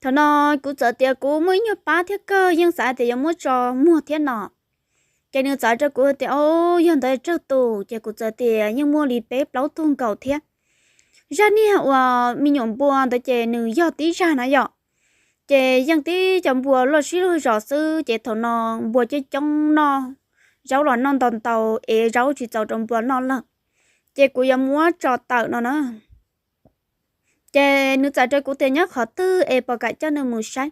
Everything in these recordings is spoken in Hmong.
Thaum no kuv txawm tias kuv muaj ib nyuag pab thiab kawg, yeej xav tias yuav muab tso muag thiab no. Ces nws txawm hais rau kuv tias, o, yog ntawd tsawg tus? Ces kuv txawm tias yeej muaj li peb plaub tug nkaus thiab. Zaj niag uas me nyuam npua ntawd ces nws yog tib zaj na yom. Ces yeej tib cov npua luaj sib luag zos xwb, ces thaum no npua coob coob noj zaub los noj ntau ntau, es zaub tsis txaus rau npua noj lawm. Ces kuv yuav muab tso tawm no na. Ces nws txawm rau kuv tias nyob qhov twg es puas kam coj nws mus saib.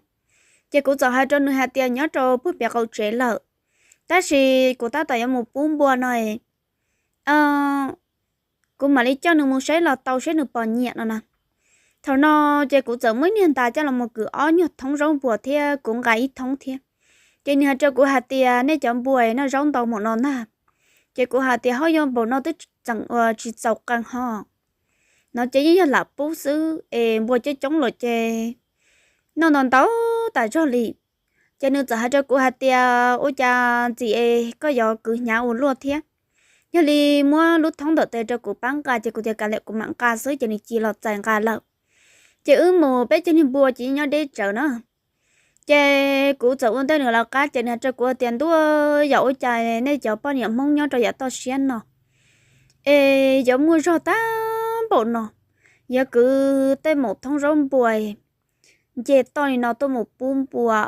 Ces kuv txawm hais rau nws hais tias nyob rau puag pem qaum tsev lawm, tab sis kuv tab tom yuav mus pub npua no, kuv mam li coj nws mus saib los tau seb nws puas nyiam no na. Thaum no ces kuv txawm muab ib niag ntas coj los mus kwv ob nyuag thoob zaub npua thiab kuv nqa ib thoob thiab. Ces nws hais rau kuv hais tias nej cov npua noj zaub ntau npaum no ntag. Ces kuv hais tias ho yog npaum no twb tseem ua tsis txaus qee ho no, ces yeej yog lam pub xwb es npua coob coob lawm ces noj ntau ntau tas zog li. Ces nws txawm hais rau kuv hais tias ua cas ntxim es koj yuav kwv hnyav ua luaj thiab. Yog li muab lub thoob ntawm tes rau kuv pab nqa, ces kuv tias kav liam kuv mam nqa xwb, ces nws cia los txais nqa lawm. Ces wb mus peb cov niag npua ces nyob deb tsawv na. Ces kuv txawm ua ntej nws lawv qab, ces nws hais rau kuv tias ntuj, yog ua cas nej cov poj niam Hmoob nyob rau yav toj siab no es yuav muaj zog tag npaum no, yuav kwv tej maum thoob zaub npua nce toj li no tuaj mus pub npua.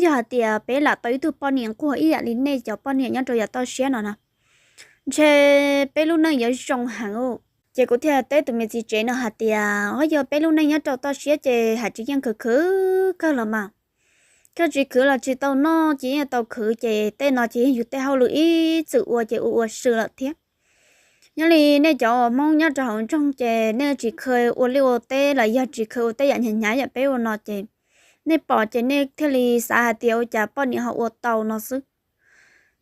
Yog hais tias peb lam tau ib tug poj niam nquag ib yam li nej cov poj niam nyob rau yav toj siab no na, ntshe peb lub neej yuav zoo heev. Ces kuv thiaj teb tus me txiv tsev no hais tias ho yog peb lub neej nyob rau toj siab ces hais tsis yeej khwv khwv kawg los mas. Koj tsis khwv los tsis tau noj, ces yeej tau khwv, ces tej no ces yeej yus tej hauj lwm ib txwm ua ces ua ua swm lawm thiab. Nyob li nej cov uas Hmoob nyob rau hauv nroog ces nej tsis kheev ua liaj ua teb los yog tsis kheev ua tej yam hnyav hnyav yam peb ua no ces nej pom ces nej thiaj li xav hais tias ua cas poj niam ho ua tau no xwb.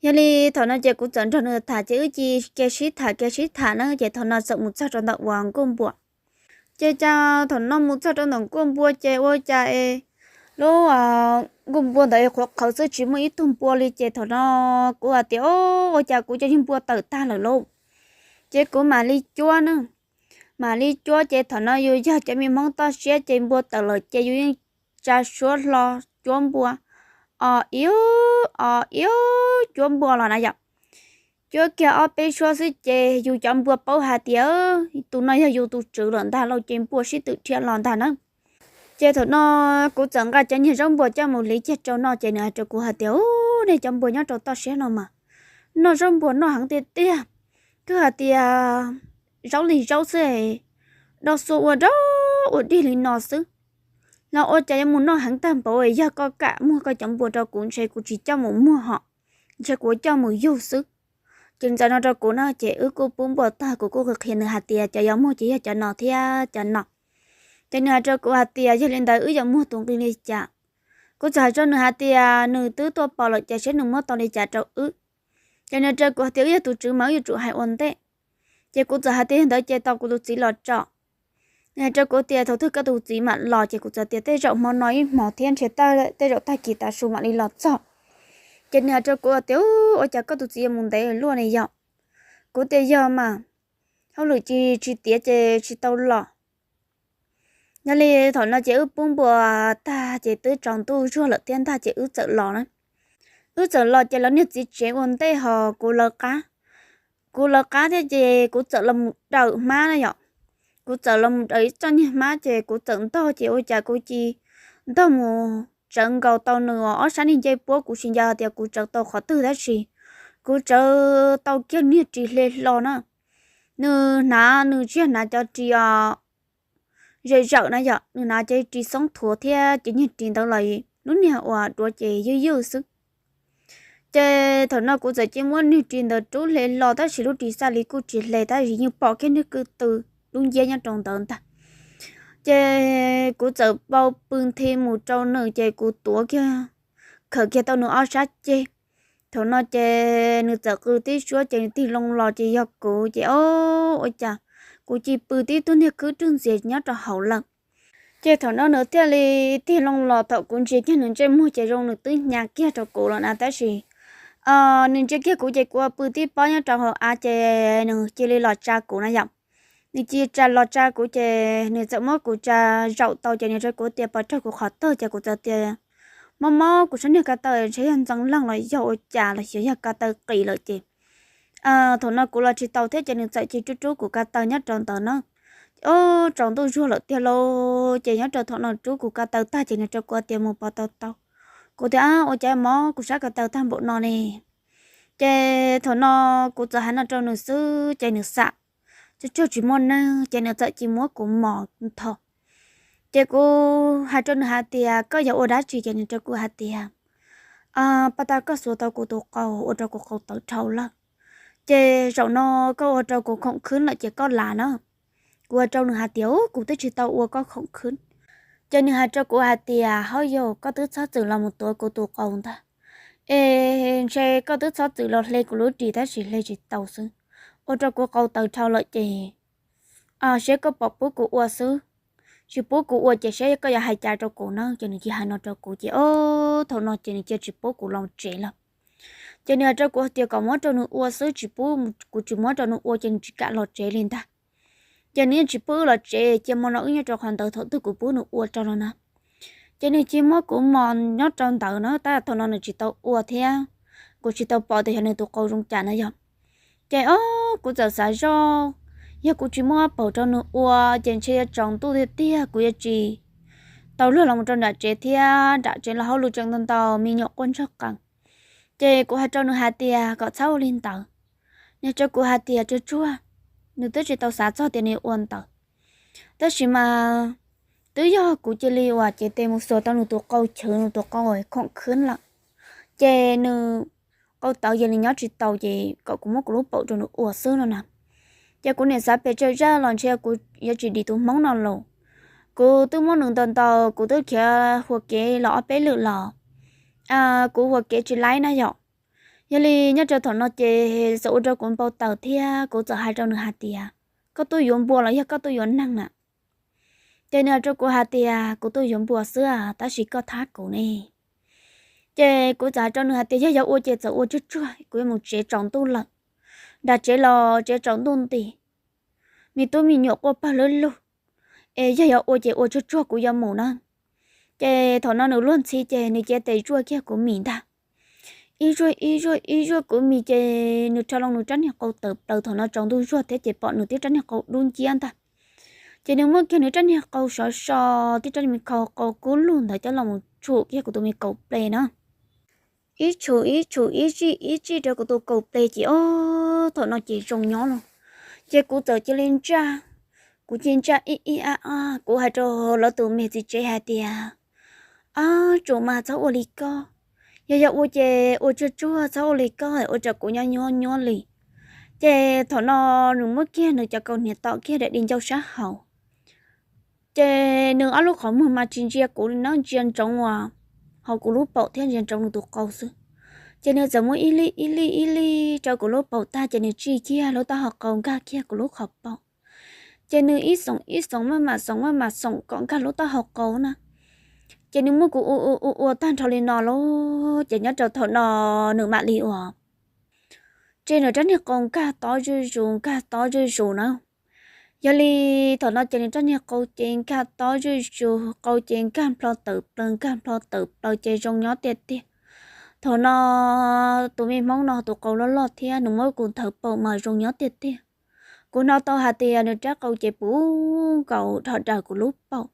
Yog li thaum no ces kuv txawm nrog nws tham ces wb cia li sib tham, cia li sib tham na, ces thaum no txawm mus txog rau ntawm uas nkuaj npua. Ces cas thaum no mus txog rau ntawm nkuaj npua ces ua cas es lub nkuaj npua ntawd qhuav qhawv xwb, tsis muaj ib tug npua li. Ces thaum no kuv hais tias o, ua cas kuv cov niag npua tawm tag lawm lauj. Ces kuv mam li cuab na, mam li cuab ces thaum no yus yog cov me Hmoob toj siab ces npua tawm lawm ces yus yeej tsa suab hlo cuab npua, o, iub o, iub cuab npua los na yom. Cuab kiag ob peb suab xwb ces yus cov npua paub hais tias tus no yog yus tus tswv lawm ntag lauj, ces npua sib twm dhia los ntag na. Ces thaum no kuv txawm nqa cov niag zaub npua coj mus hliv kiag rau noj, ces nws hais rau kuv hais tias u, nej cov npua nyob rau toj siab no mas noj zaub npua noj heev tiag tiag, twb hais tias zaub li zaub xwb, do xua ua dog ua dig li no xwb los ua cas yuav mus noj heev tag npaum. Yog koj kam muag koj cov npua rau kuv ntshe kuv tsis coj mus muag hos, ntshe kuv coj mus yug xwb. Ces ntxawm no rau kuv na ces wb kuj pub npua tag, kuv kuj qhia nws hais tias cov yuav muag ces yog cov no thiab cov no. Ces nws hais rau kuv hais tias yog li ntawd wb yuav muag tus nqi li cas. Kuv txawm hais rau nws hais tias nws twb tuaj pom lawm ces seb nws muab tau li cas rau wb. Ces nws rau kuv hais tias wb yog tus tswv mas wb yuav tsum hais ua ntej. Ces kuv txawm hais tias yog ntawd ces tau kuv tus txiv los tso. Nws hais rau kuv tias thaum twg koj tus txiv mam los, ces kuv txawm tias tej zaum hmo no ib hmos thiab ntshe tej zaum tag kis tav su mam li los txog. Ces nws hais rau kuv tias ua cas koj tus txiv yuav mus ntev luaj ne yom. Kuv tias yog mas, hauj lwm tsis tsis tiav ces tsis tau los. Yog li thaum no ces wb pub npua tag ces twb tsaus ntuj zuag lawm thiab ntag ces wb txawm los na. Wb txawm los ces lawv niag txiv tsev ua ntej hos kuv lawv qab. Kuv lawv qab thiab ces kuv txawm los mus dawm hmab na yom. Kuv txawm los mus dawm ib txoj niag hmab ces kuv txawm ntog ces ua cas kuv cia ntog mus tsawv nkaus tau nws ob sab niag ncej puab, kuv tsis nco tias kuv tsawv tau qhov twg tab sis kuv tsawv tau kiag niag ris hle hlo na. Nws hnav, nws tsis yog hnav cov ris os ze zawm na yom, nws hnav cov ris xoob thuav thiab ces niag ris ntawd los lub niag uas duav ces ywj ywj xwb. Ces thaum no kuv txawm cia muab niag ris ntawd rub hle hlo tab sis lub ris xaj li kuj tsis hle tab sis yeej pom kiag niag kwj tw dub nciab nyob rau ntawd ntag. Ces kuv txawm pau pw nthi mus rau nws ces kuv tuav kiag, khawm kiag tau nws ob sab ceg. Thaum no ces nws txawm qw tib suab ces nws tig loo los ces yog kuv ces o, ua cas kuv cia pw tib tug niag khwb rwg ntxias nyob rau hauv lawm. Ces thaum no nws thiaj li tig loo los, thaum kuv ntsia kiag nws ntsej muag ces zoo nws twb hnyav kiag rau kuv lawm na tab sis nws ntsia kiag kuv ces kuv pw tib pob nyob rau hauv av ces nws cia li los tsa kuv na yom. nws cia tsa los tsa kuv ces nws txawm muab kuv tsa zaum tau ces nws rau kuv tias pov raug kuv qhov twg ces kuv txawm tias mob mob kuv sab niag ko taw ntshe yog ntxeev leeg los yog ua cas los xyov yog ko taw qis lawm ces thaum no kuv los tsis tau thiab ces nws txawm cia rub rub kuv ko taw nyob rau ntawd na. Ob, tsaus ntuj zuag lawm tiag lauj, ces nyob rau thaum no rub kuv ko taw tag ces nws rau kuv tias mus pov tau tau. Kuv tias ua cas mob kuv sab ko taw tag npaum no ne. Ces thaum no kuv txawm hais no rau nws xwb ces nws xam, tsuag tsuag tsis muaj neeg ces nws txawm cia muab kuv mos ntho. Ces kuv hais rau nws hais tias koj yog ua dab tsi ces nws rau kuv hais tias pab tag koj xuas tau kuv tus qau ua rau kuv qau tawv dhau lawm, ces zaum no koj ua rau kuv khoom khwb lawm ces koj lam na. Kuv hais rau nws hais tias u, kuv twb tsis tau ua koj khoom khwb. Ces nws hais rau kuv hais tias hauj yog koj twb txhob txwm los mus tuav kuv tus qau ntag, es ntshe koj twb txhob txwm los hle kuv lub ris tab sis hle tsis tau xwb, ua rau kuv qau tawv dhau lawm ces seb koj pom pub kuv ua xwb, tsis pub kuv ua ces seb koj yuav hais cas rau kuv na. Ces nws cia hais no rau kuv ces ob, thaum no ces nws cia tsis pub kuv los tsev lawm. Ces nws hais rau kuv tias kom muab rau nws ua xwb, tsis pub, kuv tsis muab rau nws ua ces nws tsis kam los tsev li ntag. Ces nws yeej tsis pub wb los tsev, cia hmo no wb nyob rau qhov ntawd thaum twg kuv pub nws ua rau no na. Ces nws cia muab kuv mos nyob rau ntawd na, tab thaum no nws tsis tau ua thiab, kuv tsis tau pom tias yog nws tus qau zoo cas na yog. Ces ob, kuv txawm xav zoj, yog kuv tsis muab paum rau nws ua ces ntshe yuav tsaus ntuj tiag tiag kuv yuav tsis tau luag los mus rau nram tsev thiab, nram tsev los hauj lwm tseem ntau ntau me nyuam quaj ntsawg qees. Ces kuv hais rau nws hais tias kom txhob ua li ntawd. Nws rau kuv hais tias tsuag tsuag, nws twb tsis tau xav txog tias nws ua ntawd. Tab sis mas twb yog kuv cia li ua cev tes mus xuas tau nws tus qau chwv, nws tus qau khoom khwb lawm, ces nws qau tawv ces nws nyob tsis tau ces kom kuv muab kuv lub paum rau nws ua xwb no na. Ces kuv niam xav pes tsawg zaj los ntshe kuv yuav tsis dim tus hmoob no los. Kuv twb muab nws ntaus ntaus, kuv twb khiav huas kev los ob peb lwm los kuv huas kev tsis laib na yom. Yog li nyob rau thaum no ces txawm ua rau kuv npau taws thiab kuv txawm hais rau nws hais tias koj tuaj yuav npua los yog koj tuaj yuav neeg na? Ces nws hais rau kuv hais tias kuv tuaj yuav npua xwb tab sis koj thab kuv ne. Ces kuv txawm hais rau nws hais tias yog yuav ua ces txawm ua tsuag tsuag, kuv yuav mus tsev tsaus ntuj lawm. Nram tsev los tsev tsaus ntuj nti, me tub me nyuam quaj pawg lug lug, es yog yuav ua ces ua tsuag tsuag kuv yuav mus na. Ces thaum no nws luag ntxhi ces nws cev tes zuaj kiag kuv mis ntag. Ib zuaj ib zuaj ib zuaj kuv mis ces nws rho loo nws rab niag qau tawm plaws, thaum no tsaus ntuj zuag thiab ces pom nws tib rab niag qau dub nciab ntag. Ces nws muab kiag nws rab niag qau sov so, tib rab niag qau kub lug ntawd coj los mus tshum kiag kuv tus me kaus ples na. Ib tshum ib tshum ib zij ib zij rau kuv tus kaus ples ces ob, thaum no ces zoo nyob los. Ces kuv txawm cia li ntsaj, kuv cia li ntsaj ib ib ab ab, kuv hais rau lawv tus me txiv tsev hais tias ab, tsum mas txhob ua li koj, yog yog ua ces ua tsuag tsuag, txhob ua li koj ua rau kuv nyob nyuab nyuab li. Ces thaum no nws muab kiag nws cov kaus hniav tom kiag daim di ncauj sab hauv, ces nws ob lub qhov muag mas tsis ntsia kuv li na, ntsia ntsoov uas hauv kuv lub paum thiab ntsia ntsoov nws tus qau xwb. Ces nws txawm muab ib lij ib lij ib lij rau kuv lub paum tag ces nws tsij kiag lub taub hau qau nkag kiag kuv lub qhov paum. Ces nws ib xoom ib xoom maj mam xoom maj mam xoom kom nkag lub taub hau qau na. Ces nws muab kuv ua ua ua ua tag nrho li no lauj, ces nyob rau thaum no nws mam li uas tsij nws rab niag qau nkag tob zuj zus nkag tob zuj zus na. Yog li thaum no ces nws rab niag qau ces nkag tob zuj zus, qau ces nkag nplho tawm plaws nkag nplho tawm plaws ces zoo nyob tiag tiag. Thaum no tus me hmoob no tus qau loj loj thiab nws muab kuv nthawv paum mas zoo nyob tiag tiag. Kuv hnov tau hais tias nws rab qau ces puv nkaus dhos daws kuv lub paum,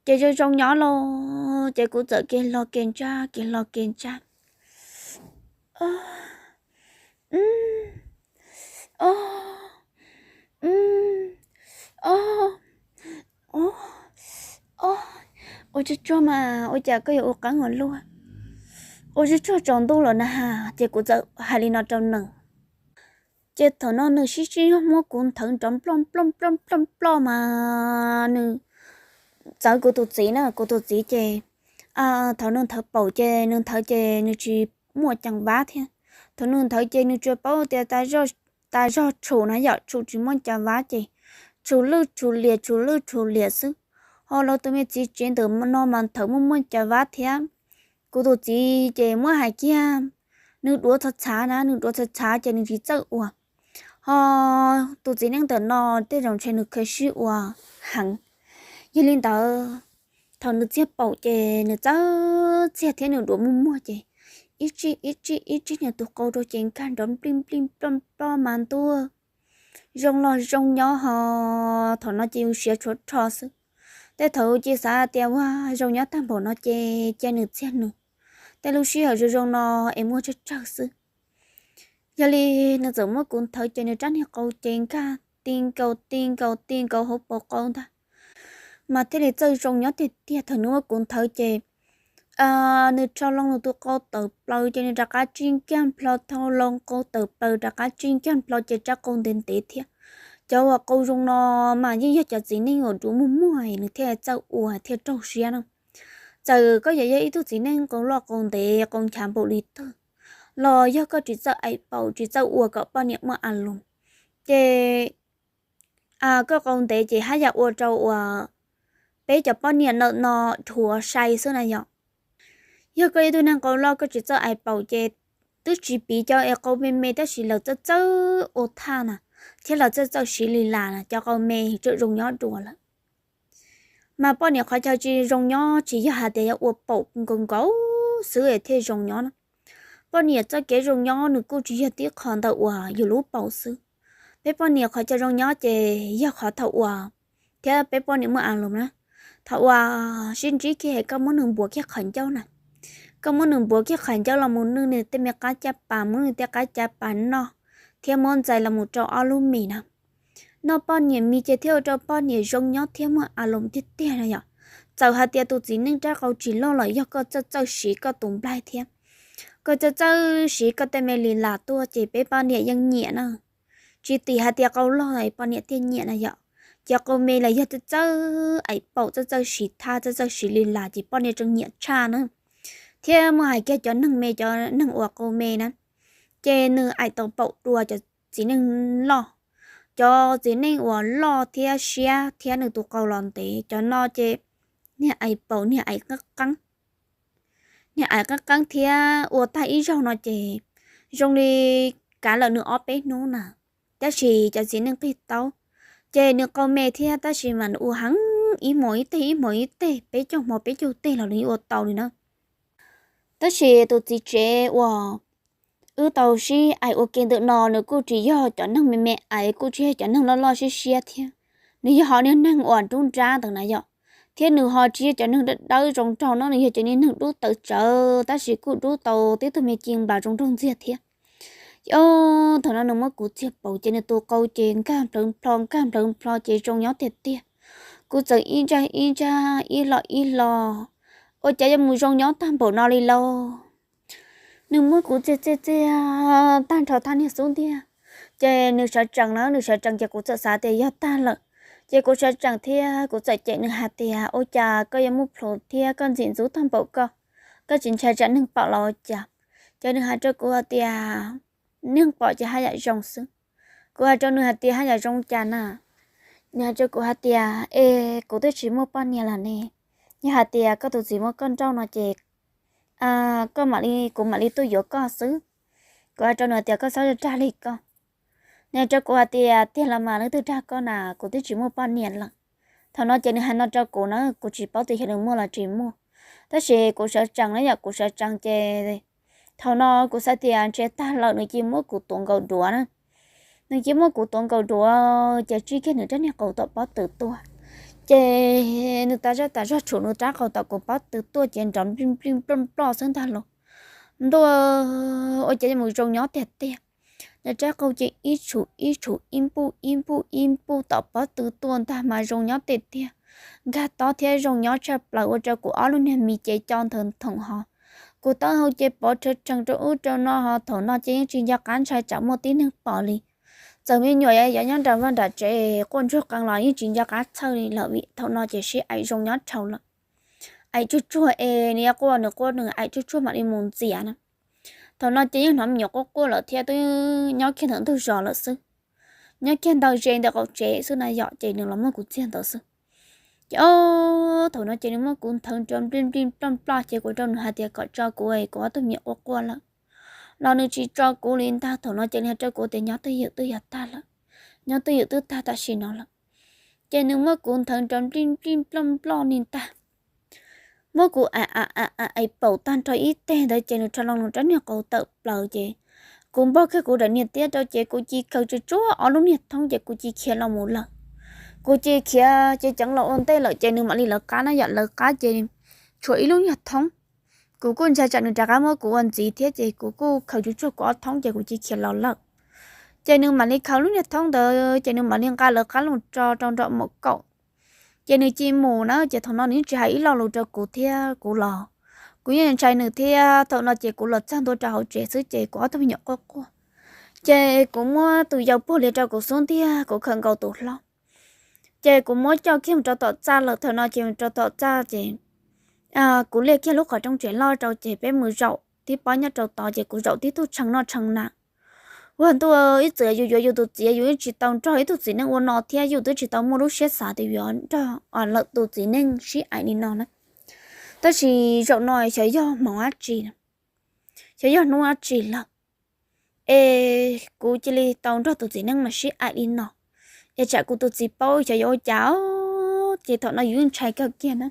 ces zoo zoo nyob los ces kuv txawm kev hlo kev ntsaj kev hlo kev ntsaj. Ua tsuag tsuag mas ua cas koj yuav ua qeeb ua luaj, ua tsuag tsuag tsaus ntuj lawm na has, ces kuv txawm hais li no rau nws. Ces thaum no nws sib sib nyuag muab kuv nthawv nrov nploj nploj nploj nploj nploj mas nws txawv kuv tus txiv na, kuv tus txiv ces thaum nws nthawv paum ces nws nthawv ces nws tsis muaj cees vab thiab. Thaum nws nthawv ces nws tsuas paub tias tas zog tshum na yom, tshum tsis muaj cees vab ces tshum lwj tshum liam tshum lwj tshum liam xwb. Ho lawv tus me txiv tsev ntawm no mas nthawv muaj muaj cees vab thiab. Kuv tus txiv ces muab hais kiag, nws duav txhav txhav na, nws duav txhav txhav ces nws tsis txawj ua. Ho tus txiv neej ntawm no tej zaum ntshe nws kheev sib ua heev. Yog li ntawd, thaum nws txiag paum ces nws txawm txiag thiab nws duav muag muag ces ib tsij ib tsij ib tsij nws tus qau rau ces nkag nrov nplij nplij nploj nploj mas ntuj, zoo los zoo nyob ho thaum no ces yus siav tshuav rho xwb. Tej thaum cia xav tias ua zoo nyob tag npaum no ces cia nws txiag nws, tej lub sij hawm zoo zoo no es muaj tsawg tsawg xwb. Yog li nws txawm muab kuv nthawv ces nws rab niag qau ces nkag ti nkaus ti nkaus ti nkaus hauv paus qau ntag, mas thiaj li txawj zoo nyob tiag tiag. Thaum nws muab kuv nthawv ces nws rho loo nws tus qau tawm plaws ces nws rov qab tsij nkag nplho, thau loo qau tawm plaws rov qab tsij nkag nplho ces rab qau ntev ntev thiab. Cov uas qau zoo no mas yeej yog cov txiv neej uas duav muag muag nws thiaj txawj ua thiaj raug siab na. Txawm koj yuav yog ib tug txiv neej qau loj qau ntev qau nchav npaum li twg los yog koj tsis txawj aim paum tsis txawj ua kom poj niam muaj a loos ces koj qau ntev ces haj yam ua rau uas peb cov poj niam ntawm no dhuav sai xwb na yom. Yog koj ib tug neeg qau loj koj tsis txawj aim paum ces twb tsis piv cov es qau me me tab sis lawv txawj txawj ua thaj na, thiab lawv txawj txawj siv li las na, cov qau me tseem zoo nyob dua lawm. Mas poj niam qhov chaw tsis zoo nyob tsis yog hais tias yog ua paum nkaus nkaus xwb es thiaj zoo nyob na. Poj niam txoj kev zoo nyob nws kuj tsis yog tib qho ntawm uas yus lub paum xwb. Peb poj niam qhov chaw zoo nyob ces yog qhov thaum uas, thiab peb poj niam muaj a loos na, thaum uas sib ntsib kiag koj muab nws npuav kiag qhov ncauj na, koj muab nws npuav kiag qhov ncauj los mus nwj nws tej me qab caj pas, muab nws tej qab caj pas noj, thiab muab ntxais los mus rau ob lub mis na. Noj poj niam mis ces thiaj ua rau poj niam zoo nyob thiab muaj a loos tiag tiag na yom. Txawm hais tias tus txiv neej rab qau tsis loj los yog koj txawj txawj siv koj tus nplaig thiab koj txawj txawj siv koj tej me li las tuaj ces peb poj niam yeej nyiam na. Tsis tim hais tias qau loj poj niam thiaj nyiam na yom. Ces qau me los yog txawj txawj aim paum txawj txawj siv thaj txawj txawj siv li las ces poj niam tseem nyiam tshaj na. Thiab muaj hais kiag cov neeg me, cov neeg uas qau me na, ces nws aim tau paum dua cov txiv neej loj. Cov txiv neej uas loj thiab siab thiab nws tus qau los ntev, cov no ces niag aim paum niag aim qeeb qeeb, niag aim qeeb qeeb thiab ua tag ib zaug no ces zoo li kav lawm nws ob peb hnub na, tab sis cov txiv neej qig taub ces nws qau me thiab tab sis mas nws ua heev, ib hmos ib teg ib hmos ib teg peb caug hmo peb caug teg los nws ua tau li na. Tab sis tus txiv tsev uas wb tau sib aim ua ke ntawm no nws kuj tsis yog cov neeg me me aim, kuj tsis yog cov neeg loj loj siab siab thiab, nws yog hom niag neeg uas nruab nrab ntawd na yom. Thiab nws ho tsis yog cov neeg dawb dawb zoo nraug no, nws yog cov niag neeg dub tawv tsawv tab sis kuj dub tau tib tug me ci nplas zoo nraug ntxiag thiab. Thaum no nws muab kuv txiag paum ces nws tus qau ces nkag nplawv nplho nkag nplawv nplho ces zoo nyob tiag tiag. Kuv txawm ib ntsaj ib ntsaj ib lo ib lo, ua cas yuav mus zoo nyob tag npaum no li lauj. Nws muab kuv txiag txiag txiag tag nrho thaj niag xub ntiag, ces nws sawv tsees na, nws sawv tsees ces kuv txawm xav tias yog tag lawm. Ces kuv sawv tsees thiab kuv txawm cem nws hais tias ua cas koj yuav muaj plhus thiab koj ntxim ntxub tag npaum koj, koj tsis ntshai tsam neeg pom los ua cas? Ces nws hais rau kuv hais tias neeg pom ces haj yam zoo xwb. Kuv hais rau nws hais tias haj yam zoo cas na? Nws hais rau kuv hais tias es kuv twb tsis muaj poj niam lawm ne, yog hais tias koj tus txiv muab koj nrauj no ces koj mam li, kuv mam li tuaj yuav koj xwb. Kuv hais rau nws hais tias koj txhob dag li koj. Nws hais rau kuv hais tias tiag los mas leej twg dag koj na, kuv twb tsis muaj poj niam lawm. Thaum no ces nws hais no rau kuv na, kuv tsis paub tias yog nws muaj los tsis muaj, tab sis kuv sawv tsees na yom, kuv sawv tsees ces thaum no kuv xav tias ntshe tag lawm nws cia muab kuv tuav nkaus duav na. Nws cia muab kuv tuav nkaus duav ces tsij kiag nws rab niag qau tom pob tw tuaj, ces nws tas zaj tas zog tshum nws rab qau tom kuv pob tw tuaj ces nrov nplij nplij nploj nploj xwb ntag lauj. Ntuj, ua cas yuav mus zoo nyob tiag tiag. Nws rab qau ces ib tshum ib tshum ib npuj ib npuj ib npuj tom pob tw tuaj ntag mas zoo nyob tiag tiag. Nkag tob thiab zoo nyob tshaj plaws ua rau kuv ob lub niag mis ces co nthawv nthoom ho, kuv taub hau ces pov rhawv rhees rau ub rau no ho thaum no ces yeej tsis nco qab ntshai tsam muaj tib neeg pom li. Txawm me nyuam yav nyob nram vaj nram tsev quaj ntsuag qees los yeej tsis nco qab txhawj li lawm vim thaum no ces sib aim zoo nyob dhau lawm. Aim tsuag tsuag es nws yuav quaj nws quaj, nws aim tsuag tsuag mam li mus ntxias na. Thaum no ces yeej hnov me nyuam quaj quaj lawm thiab twb nyob kiag ntawm ntug zos lawm xwb, nyob kiag ntawm ze ntawm qaum tsev xwb na yom, ces nws los muab kuv txiag ntawd xwb. Ces o, thaum no ces nws muab kuv nthawv nrov nplij nplij nploj nploj ces kuv rau nws hais tias kom tso kuv es kuv ob tug me nyuam quaj quaj lawm. los nws tsis tso kuv li ntag. Thaum no ces nws hais rau kuv tias nyob twj ywm twb yuav tag lawm, nyob twj ywm twb tag tam sim no lawm. Ces nws muab kuv nthawv nrov nplij nplij nploj nploj li ntag, muab kuv ais paum tag nrho ib teg ntawd ces nws rho loo nws rab niag qau tawm plaws ces kuv npog kiag kuv daim niag tiab rau ces kuv cia li khaws tsuag tsuag ob lub niag thoob ces kuv cia li khiav los mus lawm. Kuv cia li khiav ceev ceev los ua ntej lawm ces nws mam li lawv qab na yom, lawv qab ces tshuav ib lub niag thoob. Kuv kuj ntshai tsam nws rov qab muab kuv ua ntxiv thiab ces kuv kuj khaws tsuag tsuag kuv ob thoob ces kuv cia li khiav los lawm. Ces nws mam li khaws lub niag thoob ntawd ces nws mam li nqa lawv qab los tso rau nram mom kaum. Ces nws cia li mus na, ces thaum no nws yeej tsis hais ib lo lus rau kuv thiab kuv los, kuv yeej ntshai nws thiab. Thaum no ces kuv los txog ntua rau hauv tsev xwb ces kuv ob tug me nyuam quaj quaj. Ces kuv muab tus yau puag li rau kuv xub ntiag, kuv khawm nkaus tus hlob. Ces kuv muab coj kiag mus rau tom txaj lawm. Thaum no ces mus rau tom txaj ces kuv liaj kiag lub qhov rooj tsev loj rau ces peb mus zaum tib pob nyob rau tod ces kuv zaum tib tug tshee noj tshee na. Ua ntuj, ib txwm yus yuav yus tus txiv yus yeej tsis tau nrog ib tug txiv neej ua no thiab yus twb tsis tau muaj lub siab xav tias yuav nrog lawm tus txiv neej sib aim li no na. Tab sis zaum no xyov yog hmoov dab tsi, xyov yog hnub dab tsi lawm es kuv cia li tau nrog tus txiv neej no sib aim li no, es tsam kuv tus txiv paub xyov yuav ua cas os. Ces thaum no yus yeej ntshai kawg kiag na,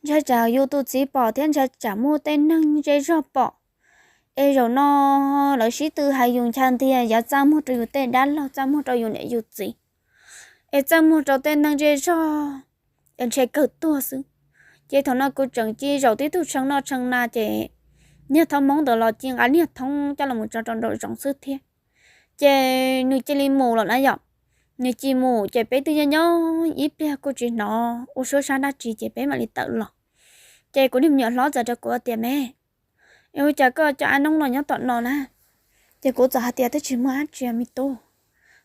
ntshai tsam yus tus txiv pom thiab ntshai tsam muaj tej neeg zej zog pom. Es zaum no lawv sib tw hais yus ncha ntiag, yuav txaj muag rau yus tej dab laug, txaj muag rau yus niam yus txiv, es txaj muag rau tej neeg zej zog, es ntshai kawg tuag xwb. Ces thaum no kuv tseem cia li zaum tib tug tshee noj tshee na ces niag thab Hmoob ntawd los cia li nqa niag thoob coj los tso rau nraum zoov xwb thiab. Ces nws cia li mus lawm na yom. Nws cia li mus ces peb twb nyob nyob ib pliag kuj tsis hnov ua suab sab dab tsi ces peb mam li tawm los. Ces kuv niag me nyuam hlob txawm rau kuv tias, Me, es ua cas koj coj ab noob los nyob tom no na? Ces kuv txawm hais tias, Twb tsis muaj dab tsi me tub.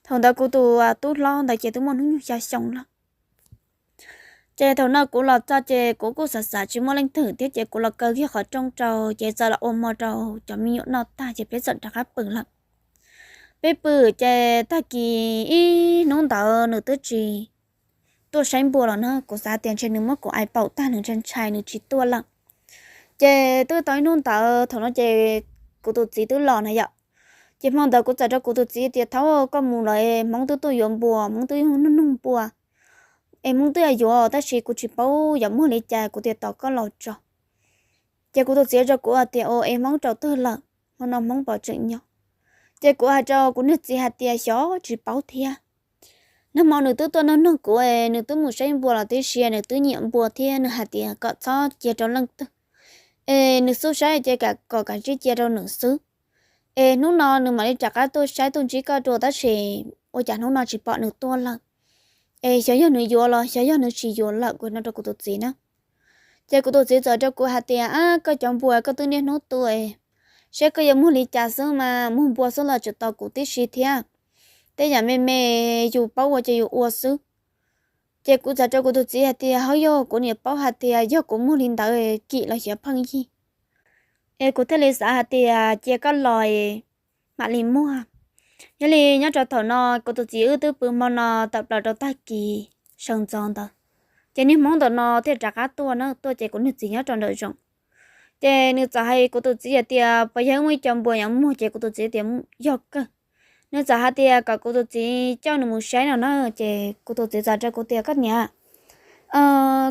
Thaum ntawd kuv tus tub hlob ntawd ces twb muaj hnub nyoog xya xyoo lawm. Ces thaum no kuv los txog ces kuv kuj xav xav tsis muaj leej twg thiab ces kuv los kaw kiag qhov rooj rau ces txawm los ua hmo rau cov me nyuam noj tag ces peb txawm rov qab pw lawm. Peb pw ces tag kis ib hnub ntawd nws twb tsis tuaj saib npua los na, kuv xav tias ntshe nws muab kuv ais paum tag nws ntshai ntshai nws tsis tuaj lawm. Ces twb tau ib hnub ntawd thaum no ces kuv tus txiv twb los na yom. Ces hmo ntawd kuv txawm rau kuv tus txiv tias, Thaub, koj mus lawm es Hmoob twb tuaj yuav npua, Hmoob twb nug nug npua, es Hmoob twb yuav yuav tab sis kuv tsis paub yuav muag li cas kuv tias tos koj los tso. Ces kuv tus txiv rau kuv hais tias, Ua es Hmoob rau twg lawm, hmo no Hmoob pom tseem nyob? Ces kuv hais rau kuv niag txiv hais tias, Xyov tsis paub thiab. Nag hmo nws twb tuaj nug nug kuv es nws twb mus saib npua los tib si, nws twb nyiam npua thiab nws hais tias kom txhob cia rau leej twg, es nws xub saib ces kom kav tsij cia rau nws xwb. Es hnub no nws mam li rov qab tuaj saib tuaj ntsib koj dua tab sis ua cas hnub no tsis pom nws tuaj lawm? Es xyov yog nws yuav los xyov yog nws tsis yuav lawm, kuv no rau kuv tus txiv na. Ces kuv tus txiv txawm rau kuv hais tias, Ab, koj cov npua koj twb niaj hnub tua, saib koj yuav muag li cas xwb mas muag npua xwb los tseem tos kuv tib si thiab. Tej yam me me yus paub ua ces yus ua xwb. Ces kuv txawm rau kuv tus txiv hais tias, Hauj yog, kuv niam paub hais tias yog kuv muag li ntawd kim los xyov pheej yig, es kuv thiaj li xav hais tias cia koj los mam li muag. Yog li nyob rau thaum no kuv tus txiv wb twb pw hmo no tawm plaws rau tag kis sawv ntxov ntawd, ces niag Hmoob ntawm no thiaj rov qab tuaj na, tuaj ces kuv niag txiv nyob rau nraum zoov. Ces nws txawm hais kuv tus txiv hais tias, Puas yog wb muaj ib co npua yuav muag? Ces kuv tus txiv tias, Yog kawg. Nws txawm hais tias kom kuv tus txiv coj nws mus saib no na. Ces kuv tus txiv txawm rau kuv tias, Koj niam,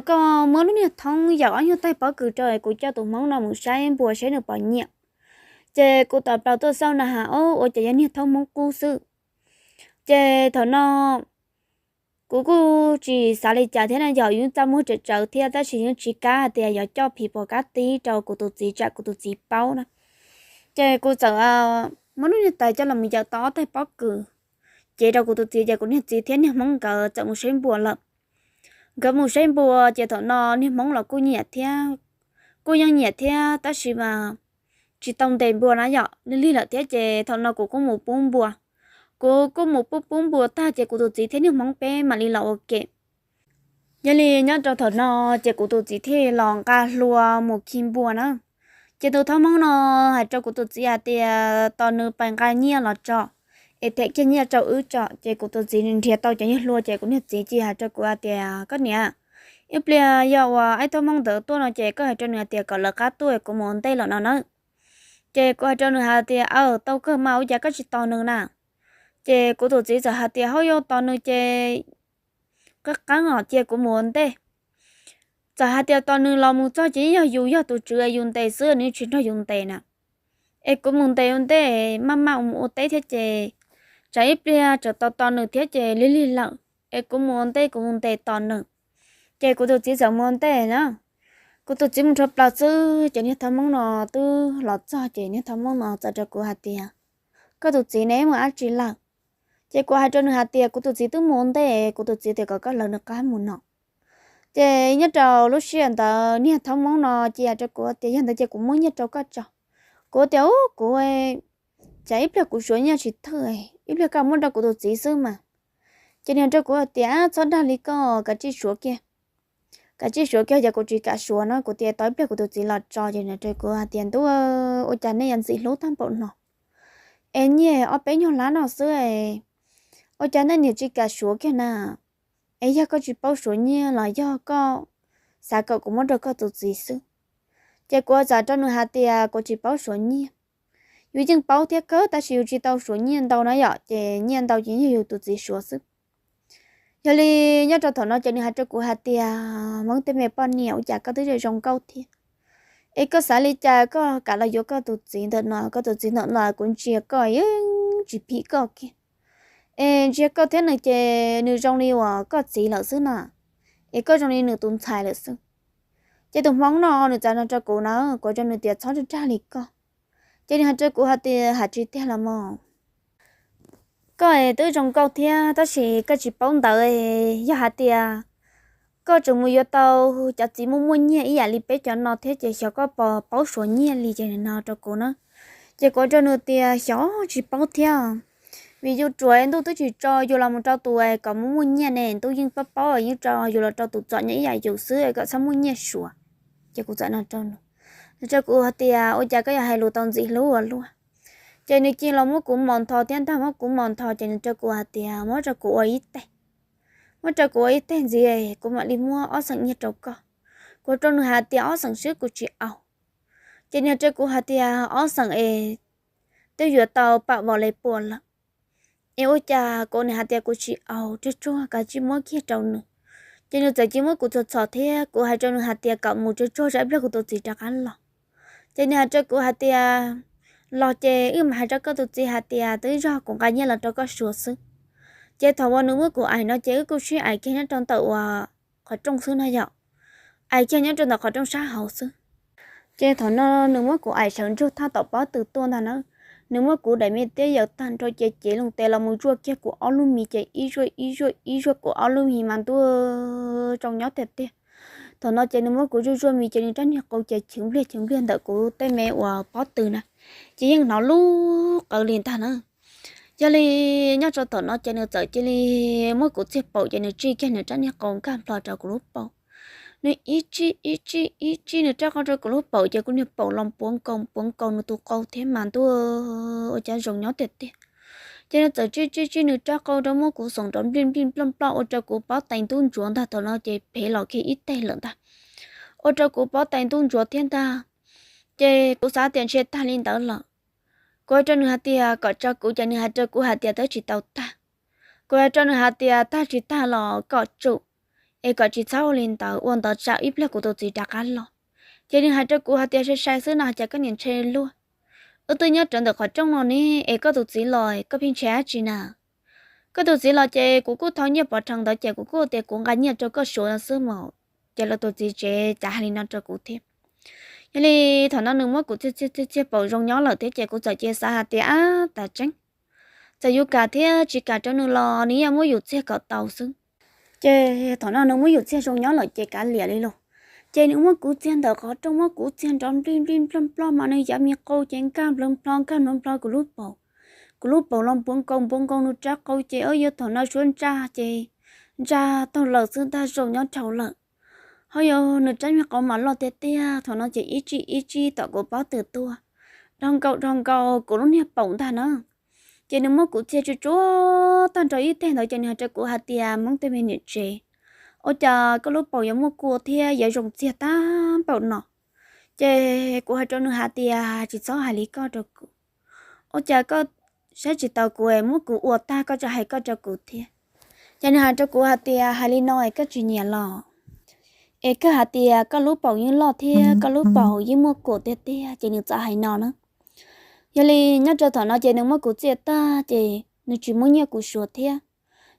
koj muab lub niag thoob yawm ob nyuag taig pob kws rau es kuv coj tus Hmoob no mus saib npua saib nws puas nyiam. Ces kuv tawm plaws tuaj xauj na has, ob, ua cas yog niag thaub Hmoob qub xwb. Ces thaum no kuv kuj tsis xav li cas thiab na, yog yus txaj muag tsawv tsawv thiab tab sis yus tsis kam hais tias yuav coj phim pom kab tib rau kuv tus txiv tsam kuv tus txiv paub na. Ces kuv txawm muab lub niag tais coj los mus yawm tau ob taig pob kws, ces rau kuv tus txiv ces kuv niag txiv thiab niag Hmoob nkawd txawm mus saib npua lawm. Nkawd mus saib npua ces thaum no niag Hmoob los kuj nyiam thiab, kuj yeej nyiam thiab tab sis mas tsis tau ntes npua na yom, lig lig lawm thiab ces thaum no kuv kuj mus pub npua. Kuv kuj mus pub pub npua tag ces kuv tus txiv thiab niag Hmoob peb mam li los ua ke. Yog li nyob rau thaum no ces kuv tus txiv thiaj los nqa hlua mus khi npua na. Ces tus thaub Hmoob no hais rau kuv tus txiv hais tias tos nws pais nqa nyiaj los tso, es them kiag nyiaj rau wb tso. Ces kuv tus txiv nrhiav tau cov nyuag hlua ces kuv niag txiv cia hais rau kuv hais tias, Koj niam, ib pliag yog uas ib thaub Hmoob ntawd tuaj no ces koj hais rau nws hais tias kom lawv qab tuaj, kuv mus ua ntej lawm no na. Ces kuv hais rau nws hais tias, Aw, tau kawg mas, ua cas koj tsis tos nws na? Ces kuv tus txiv txawm hais tias, Hauj, yuav tos nws ces qeeb qeeb os, cia kuv mus ua ntej. Txawm hais tias tos nws los mus txog ces yog yus yog tus tswv es yus ntes xwb, nws tsis nrog yus ntes na. Es kuv mus ntes ua ntej, maj mam mus ua teb thiab ces tsam ib pliag tsam tos tos nws thiab ces lig lig lawm, es kuv mus ua ntej, kuv mus ntes tos nws. Ces kuv tus txiv txawm mus ua ntej na. Kuv tus txiv mus rho plaws xwb ces niag thab Hmoob no twb los txog ces niag thab Hmoob no txawm rau kuv hais tias, Koj tus txiv ne mus dab tsi lawm? Ces kuv hais rau nws hais tias, Kuv tus txiv twb mus ua ntej, kuv tus txiv tias kom koj lawv nws qab mus no. Ces nyob rau lub sij hawm ntawd niag thab Hmoob no cia rau kuv tias, Yog ntawd ces kuv muab nyiaj rau koj tso. Kuv tias, Ub, kuv, cas ib pliag kuv suav nyiaj tsis thwj, ib pliag koj muab rau kuv tus txiv xwb mas. Ces nws rau kuv hais tias, Txhob dag li koj, kav tsij suav kiag, kav tsij suav kiag, ces kuv tsis kam suav no. Kuv tias, Tos ib pliag kuv tus txiv los tso. Ces nws rau kuv hais tias, Ntuj, ua cas nej yuav ntxim hlub tag npaum no, es nyiaj ob peb nyuag lab no xwb, ua cas nej niam tsis kam suav kiag na? Es yog koj tsis paub suav nyiaj los yog koj xav kom kuv muab rau koj tus txiv xwb? Ces kuv txawm rau nws hais tias, Kuv tsis paub suav nyiaj. Yus yeej paub thiab kawg tab sis yus tsis tau suav nyiaj ntau na yom, ces nyiaj ntau ces yog yus tus txiv suav xwb. Yog li nyob rau thaum no ces nws hais rau kuv hais tias, Hmoob tej me poj niam, ua cas koj twb zoo zoo nkauj thiab, es koj xav li cas koj kam los yuav koj tus txiv ntawm no? Koj tus txiv ntawm no kuv ntsia koj yeej tsis phim koj kiag, es ntsia koj thiab nws ces nws zoo li uas koj txiv lawm xwb na, es koj zoo li nws tus ntxhais lawm xwb. Ces tus Hmoob no nws txawm no rau kuv na, kuv rau nws tias, Txhob dag li koj. Ces nws hais rau kuv hais tias, Hais tsis tiag los mas, koj twb zoo nkauj thiab tab sis koj tsis paub ntawd, yog hais tias koj tseem mus yuav tau cov txiv muaj muaj nyiaj ib yam li peb cov no thiab ces xyov koj puas paub suav nyiaj li. Ces nws no rau kuv na, ces kuv rau nws tias, Xyov tsis paub thiab, vim yus ruam ntuj twb tsis tso yus los mus rau tus kom muaj muaj nyiaj ne, ntuj yeej paub paub yeej tso yus los rau tus txom nyem ib yam yus xwb kom txhob muaj nyiaj suav. Ces kuv txawm no rau nws, nws rau kuv hais tias, Ua cas koj yuav hais lus tau ntxim hlub ua luaj? Ces nws cia los muab kuv mos ntho thiab ntag, muab kuv mos ntho ces nws rau kuv hais tias, Muab rau kuv ua ib teg, muab rau kuv ua ib teg ntxiv, kuv mam li muab ob xeem nyiaj rau koj. Kuv rau nws hais tias, Ob xeem xwb kuv tsis au. Ces nws rau kuv hais tias, Ob xeem es twb yuav tau pam vos li puas lawm. Es ua cas kuv, nws hais tias, Kuv tsis au, tsuag tsuag, kav tsij muab kiag rau nws. Ces nws txawm cia muab kuv txhom txhom thiab kuv hais rau nws hais tias kom mus tsuag tsuag, tsam ib pliag kuv tus txiv rov qab los. Ces nws hais rau kuv hais tias, Los ces wb mam hais rau koj tus txiv hais tias twb yog kuv nqa nyiaj los rau koj suav xwb. Ces thaum uas nws muab kuv aim no ces wb kuj sib aim kiag nyob rau ntawm uas qhov rooj xwb na yom, aim kiag nyob rau ntawm qhov rooj sab hauv xwb. Ces thaum no nws muab kuv aim sawv ntsug thaj tom pob tw tuaj ntag na. Nws muab kuv daim me tiab yaws tag nrho ces cev loo tes los mus zuaj kiag kuv ob lub mis ces ib zuaj ib zuaj ib zuaj kuv ob lub mis mas ntuj, zoo nyob tiag tiag. Thaum no ces nws muab kuv zuaj zuaj mis ces nws rab niag qau ces cheev npliag cheev npliag ntawm kuv tej me uas pob tw na, ces yeej hnov lub qawv li ntag na. Yog li nyob rau thaum no ces nws txawm cia li muab kuv txiag paum ces nws tsij kiag nws rab niag qau nkag nplo rau kuv lub paum. Nws ib tsij ib tsij ib tsij nws rab qau rau kuv lub paum ces kuv niag paum los puav nkaus puav nkaus nws tus qau thiab mas ntuj, ua cas zoo nyob tiag tiag. Ces nws txawm tsij tsij tsij nws rab qau rau muab kuv xoom nrov nplij nplij nploj nploj ua rau kuv pob tais ntub ntsuav ntag. Thaum no ces phev los kiag ib teg lawm ntag, ua rau kuv pob tais ntub ntsuav thiab ntag. Ces kuv xav tias ntshe tag li ntawd lawm. Kuv hais rau nws hais tias kom tso kuv ces nws hais rau kuv hais tias twb tsis tau tag. Kuv hais rau nws hais tias tag tsis tag los kom tsum, es kom tsis txhob ua li ntawd, ua ntawd tsam ib pliag kuv tus txiv rov qab los. Ces nws hais rau kuv hais tias sai sai xwb no ces koj niam ntshe luag. Wb twb nyob rawv ntawm qhov rooj no ne, es koj tus txiv los koj pheej ntshe dab tsi na? Koj tus txiv los ces kuv kuj thau nyiaj pov rhees ntawd ces kuv kuj tias kuv nqa nyiaj rau koj suav xwb mas, ces los tus txiv tsev cas hais li no rau kuv thiab. Yog li thaum no nws muab kuv txiag txiag txiag paum zoo nyob lawm thiab ces kuv txawm cia xav hais tias ab tas tseeb, txawm yus kam thiab tsis kam rau nws los nws yeej muab yus txiag kom tau xwb. Ces thaum no nws muab yus txiag zoo nyob lawm ces kav liam li los. Ces nws muab kuv txiag ntawm qhov rooj, muab kuv txiag nrov nplij nplij nploj nploj mas nws yav me qau ces nkag nplho nplho nkag nplho nplho kuv lub paum. Kuv lub paum los npuav nkaus npuav nkaus nws rab qau ces yuav thaum no suab ntsaj ces ntsaj taug lawm xwb ntag, zoo nyob dhau lawm. Ho yog nws rab me qau mas loj tiag tiag, thaum no ces ib tsij ib tsij tom kuv pob tw tuaj, dhau nkaus dhau nkaus kuv lub niag paum ntag na. Ces nws muab kuv txiag tsuag tsuag tag nrho ib teg ntawd ces nws hais rau kuv hais tias Hmoob tej me niam tsev, ua cas koj lub paum yuav muaj kua thiab yuav zoo txiag tag npaum no? Ces kuv hais rau nws hais tias, tsis txhob hais li koj rau kuv, ua cas koj saib tsis taus kuv es muab kuv ua tag koj tseem hais koj rau kuv thiab. Ces nws hais rau kuv hais tias, hais li no es koj tsis nyiam los? Es koj hais tias koj lub paum yeej loj thiab koj lub paum yeej muaj kuam tiag tiag, ces nws txawm hais no na. Yog li nyob rau thaum no ces nws muab kuv txiaj tag ces nws tsis muab nyiaj kuv suav thiab.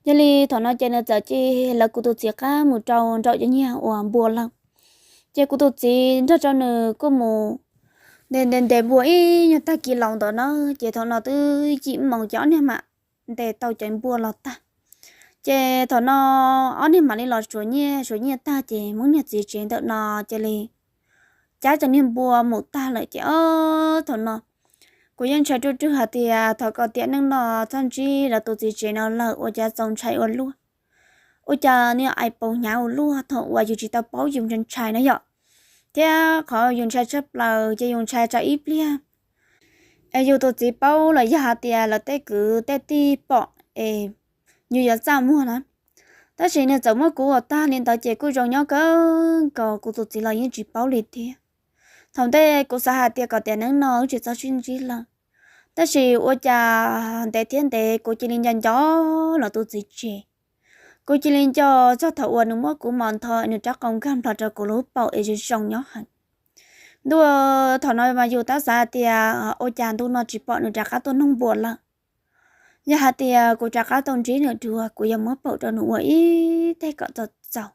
Yog li thaum no ces nws txawm cia lawv kuv tus txiv qab mus rau nraum cov nyiag uas npua lawm. Ces kuv tus txiv nrog rau nws kuj mus ntes ntes npua ib nyuag tag kis laus ntawm no, ces thaum no twb yim moos ces ob niag mam ntes tau cov npua los tag. Ces thaum no ob niag mam li los suav nyiaj, suav nyiaj tag ces muab niag txiv tsev ntawm no cia li cab cov niag npua mus tag lawm ces ob thaum no kuv yeej ntshai ruaj ruaj hais tias thov kom tiam neej no txhob ntsib lawv tus txiv tsev no lawm ua cas txaus ntshai ua luaj. Ua cas niag ais paus hnyav ua luaj thaum uas yus tsis tau paub yus ntshai ntshai na yom. Thiab qhov yus ntshai tshaj plaws ces yus ntshai tsam ib pliag es yus tus txiv paub los yog hais tias lawv tej kwv tej tij pom es yus yuav txaj muag na. Tab sis nws txawm muab kuv ua tag li ntawd ces kuj zoo nyob kawg nkaus, kuv tus txiv los yeej tsis paub li thiab. Thaum ntej kuv xav hais tias kom tiam neej no wb tsis txhob sib ntsib lawm, tab sis ua cas ntev thiab ntev kuv cia li nco nco lawv tus txiv tsev. Kuv cia li nco txog thaum uas nws muab kuv mos ntho nws rab qau nkag nplho rau kuv lub paum es zoo zoo nyob heev. Ntuj, thaum no mas yus tab xav hais tias ua cas ntu no tsis pom nws rov qab tuaj noog npua lawm. Yog hais tias kuv rov qab tau ntsib nws dua kuv yuav muab paum rau nws ua ib teg kom txaus txaus.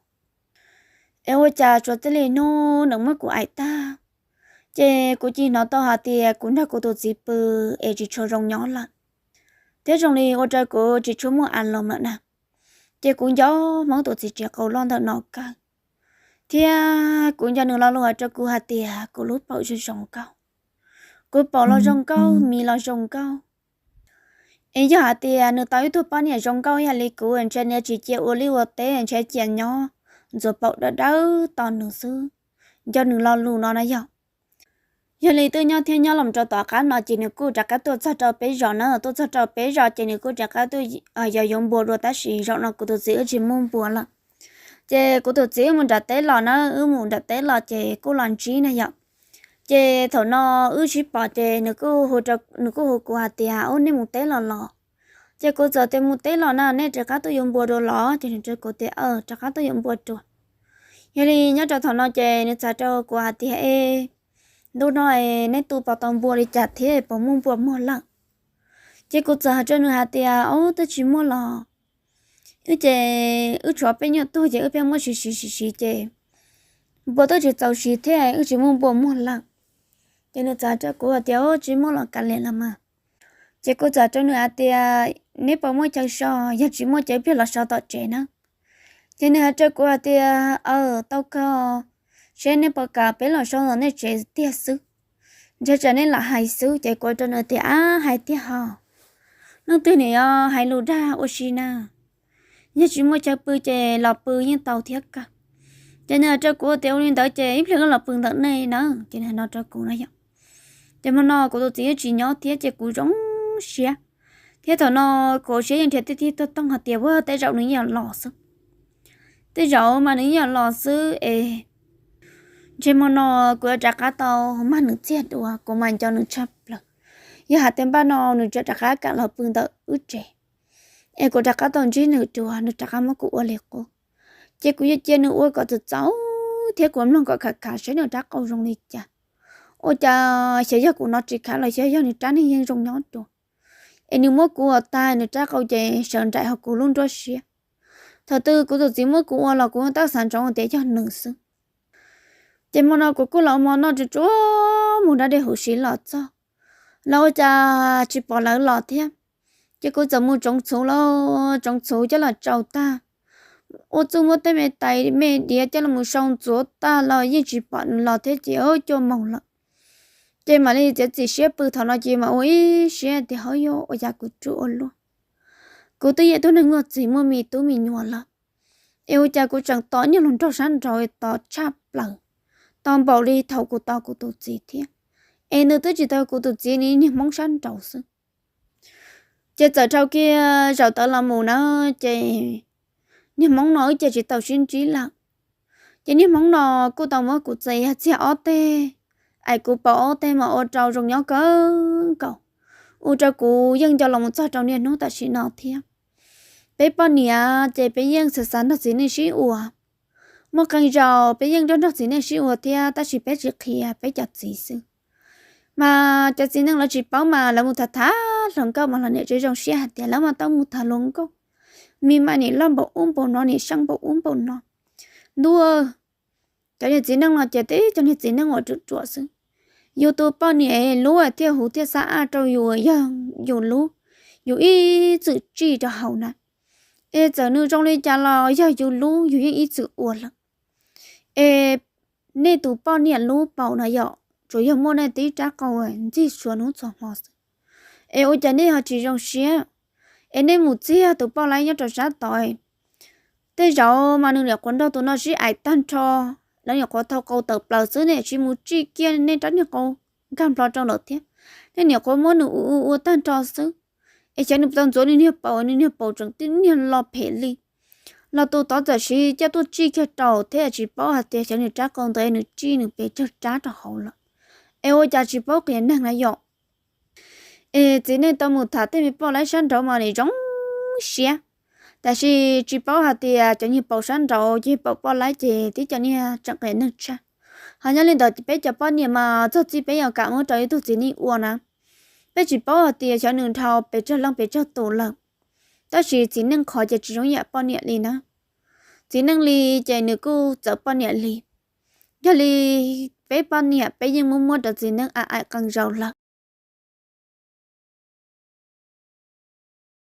Es ua cas tsuas txij li hnub nws muab kuv aim tag, ces kuv cia li hnov tau hais tias kuv nrog kuv tus txiv pw es tsis tshua zoo nyob lawm, thiab zoo li ua rau kuv tsis tshua muaj a loos lawm na. Ces kuv nco Hmoob tus txiv tsev qau loj ntawm no kawg, thiab kuv nco nws lo lus hais rau kuv hais tias kuv lub paum zoo zoo nkauj, kuv paum los zoo nkauj, mis los zoo nkauj. Es yog hais tias nws tau ib tug poj niam zoo nkauj ib yam li kuv ntshe nws tsis cia ua liaj ua teb, ntshe cia nyob ntxuav paum dawb dawb tos nws xwb. Nco nws lo lus no na yog. Yog li twb nyob thiab nyob los rau tom qab no ces nws kuj rov qab tuaj txog rau peb zos na, tuaj txog rau peb zos ces nws kuj rov qab tuaj yos yuav npua dua, tab sis zaum no kuv tus txiv wb tsis muaj npua lawm. Ces kuv tus txiv wb mus nram teb los na, wb mus nram teb los ces kuj los ntsib na yom. Ces thaum no wb sib pom ces nws kuj hu kuv hais tias, ub, nej mus teb los los? Ces kuv txawm tias mus teb los na, nej rov qab tuaj yuav npua dua los? Ces nws rau kuv tias, rov qab tuaj yuav npua dua. Yog li nyob rau thaum no ces nws txawm rau kuv hais tias, e, ntu no neb tu pom tau npua li cas thiab puas muaj npua muag lawm? Ces kuv txawm hais rau nws hais tias, ub, twb tsis muaj los, wb ces wb tshuav peb nyuag tug ces wb pheej muab siv siv siv siv ces npua twb tsis txaus siv thiab wb tsis muaj npua muag lawm. Ces nws txawm hais rau kuv hais tias, ub, tsis muaj los kav liam los mas. Ces kuv txawm rau nws hais tias, neb puas muaj chaw so? Yog tsis muaj ces ib pliag los so tom tsev na. Ces nws hais rau kuv hais tias, aw, tau kawg, seb nej puas kam peb los so tom nej tsev tiag xwb, ntshe tsam nej lam hais xwb. Ces kuv rau nws tias, ab, hais tiag hos, leej twg nws yuav hais lus dag ua si na. Yog tsis muaj chaw pw ces los pw yeej tau thiab kawg. Ces nws hais rau kuv tias, ua li ntawd ces ib pliag wb los pw ntawm nej na, ces nws hais no rau kuv no yom. Ces hmo no kuv tus txiv yeej tsis nyob thiab ces kuv zoo siab, thiab thaum no kuv siab yeej nrhiav tij tij tooj tooj hais tias, ua, tej zaum nws yeej yuav los xwb. Tej zaum mas nws yeej yuav los xwb es ntshe hmo no kuv yuav rov qab tau mag nws txiag dua, kuv mas nco nws tshaj plaws. Yog hais tias npaj no nws tseem rov qab kam los pw ntawm wb tsev, es kuv rov qab tau ntsib nws dua, nws rov qab muab kuv ua li qub, ces kuv yuav cia nws ua kom txaus txaus thiab kuv mloog kom khav khav seb nws rab qau zoo li cas. Ua cas xyov yog kuv no tsis khav los xyov yog nws rab neeg yeej zoo nyob dua, es nws muab kuv ua tag nws rab qau ces sawv nraim hauv kuv lub nruab siab. Thaum twg kuv tus txiv muab kuv ua los kuv tab xav ntsoov tias yog nws xwb. Ces hmo no kuv kuj los ua hmo noj tsuag tsuag mus nrab dej huv si los txog, los ua cas tsis pom lawv los thiab. Ces kuv txawm mus tsoov txhuv los tsoov txhuv coj los tsau tag, ua txuj muab tej me tais me diav coj los sau ntxuav tag los yeej tsis pom nws los thiab ces cuaj moos lawm. Ces mam li txiav txim siab pw, thaum no ces mam ua ib siab tias, hauj yog ua cas kuv ruam ua luaj. Kuv twb yog ib tug neeg muaj txiv muaj me tub me nyuam lawm, es ua cas kuv tseem tos niag hluas nraug sab nraud tos tshaj plaws, tos npaum li thaum kuv tos kuv tus txiv thiab. Es nws twb tsis tau kuv tus txiv, nws niag Hmoob sab nraud xwb. Ces txawm dhau kiag zaum tawd los mus na, ces niag Hmoob no wb cia tsis tau sib ntsib lawm. Ces niag Hmoob no kuj tau muab kuv txiav txiag ob teg, es kuv pom ob teg mas ua rau zoo nyob kawg nkaus, ua rau kuv yeej nco los mus txog rau niaj hnub tam sim no thiab. Peb poj niam ces peb yeej xav xav nrog txiv neej sib ua. Muaj qee zaus peb yeej nrog nrog txiv neej sib ua thiab tab sis peb tsis qhia peb cov txiv xwb. Mas cov txiv neej lawv tsis paub mas lawv mus tham tham hluas nkauj mas los niam tsis zoo siab hais tias lawv mas tau mus tham hluas nkauj, me mas niam loj npaum ub npaum no, niam xyeeb npaum ub npaum no. Ntuj, cov niag txiv neej no ces tib cov niag txiv neej uas ruam ruam xwb. Yus tus poj niam lub thiaj huv thiaj xab aj rau yus, yog yus lub, yus ib txwm tsij rau hauv na. Es txawm nws zoo li cas los yog yus lub yus yeej ib txwm ua lawm. Es nej tus poj niam lub paus no yom, tsuas yog muaj nej tib rab qau ntxig txhua hnub txhua hmo xwb, es ua cas nej ho tsis zoo siab? Es nej mus txiag tus poj laib nyob rau sab tod, tej zaum mas nws nyuam qhuav nrog tus no sib aim tag nrho, lawv nyuam qhuav thau qau tawm plaws xwb, nej tsis mus tsij kiag nej rab niag qau nkag nplo rau lawm thiab. Nej nyuam qhuav muab nws ua ua ua tag nrho xwb, es xyov nws tau ntxuav nws niag paus, nws niag paus tseem tib niag lo phem li. Los tus tod txawm siv coj tuaj tsij kiag rau thiab, tsis paub hais tias xyov nws rab qau ntawd nws tsij nws pes tsawg rab rau hauv lawm, es ua cas tsis paub qias neeg na yom. Es txiv neej tau mus tham tej me poj laib sab nraud mas nim zoo siab, tab sis tsis paub hais tias cov niag paus sab nraud ces paum poj laib ces tib cov niag tseem qias neeg tshaj. Ho nyob li ntawd peb cov poj niam mas txog txij peb yuav kam muab rau ib tug txiv neej ua na, peb tsis paub hais tias xyov nws dhau pes tsawg leej pes tsawg tus lawm. Tab sis txiv neej qhov ces tsis zoo yam poj niam li na. Txiv neej li ces nws kuj txawv poj niam li. Yog li peb poj niam peb yeej muab muab rau txiv neej aim aim qee zaus lawm.